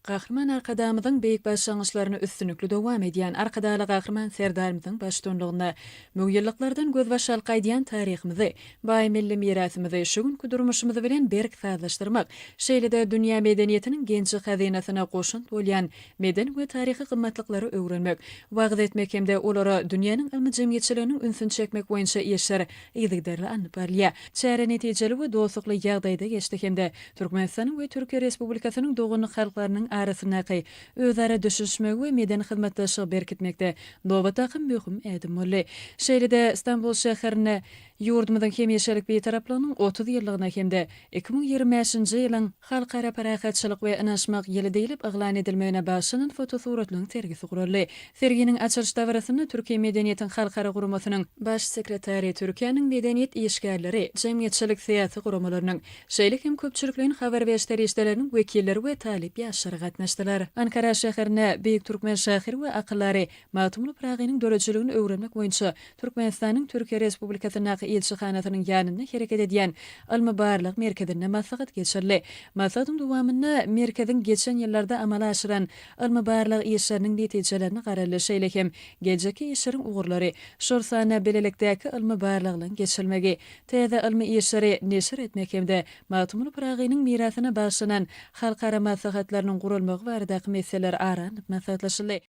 Gahryman Arkadagymyzyň beýik başlangyçlaryny üstünlikli dowam edýän Arkadagly Gahryman Serdarymyzyň baştutanlygynda müňýyllyklardan gözbaş alyp gaýdýan taryhymyzy, baý milli mirasymyzy şu günki durmuşymyz bilen berk sazlaşdyrmak, şeýle-de dünýä medeniýetiniň genji-hazynasyna goşant bolýan medeni we taryhy gymmatlyklary öwrenmek, wagyz etmek hem-de olara dünýäniň ylmy jemgyýetçiliginiň ünsüni çekmek boýunça işler yzygiderli alnyp barylýar. Çäre netijeli we dostlukly ýagdaýda geçdi hem-de Türkmenistanyň we Türkiýe Respublikasynyň doganlyk halklarynyň arasyndaky özara düşünişmegi we medeni hyzmatdaşlygy berkitmekde nobatdaky möhüm ädim boldy. Şeýle-de Stambul şäherinde ýurdumyzyň hemişelik Bitaraplygynyň 30 ýyllygyna hem-de 2025-nji ýylyň Halkara parahatçylyk we ynanyşmak ýyly diýlip yglan edilmegine bagyşlanan fotosuratlaryň sergisi guraldy. Serginiň açylyş dabarasynda Türki medeniýetiň halkara guramasynyň Baş sekretary, Türkiýäniň medeniýet işgärleri, jemgyýetçilik-syýasy guramalarynyň, şeýle hem köpçülikleýin habar beriş serişdeleriniň wekilleri we talyp ýaşlary gatnaşdylar. Ankara şäherinde beýik türkmen şahyry we akyldary Magtymguly Pyragynyň döredijiligini öwrenmek boýunça Türkmenistanyň Türkiýe Respublikasyndaky ilçihanasynyň ýanynda hereket edýän ylmy-barlag merkezinde maslahat geçirildi. Maslahatyň dowamynda merkeziň geçen ýyllarda amala aşyran ylmy-barlag işleriniň netijelerine garaldy, şeýle hem geljekki işleriň ugurlary, şol sanda bilelikdäki ylmy-barlaglaryň geçirilmegi, täze ylmy işleri neşir etmek hem-de Magtymguly Pyragynyň mirasyna bagyşlanan halkara maslahatlarynyň guralmagy baradaky meseleler ara alnyp maslahatlaşyldy.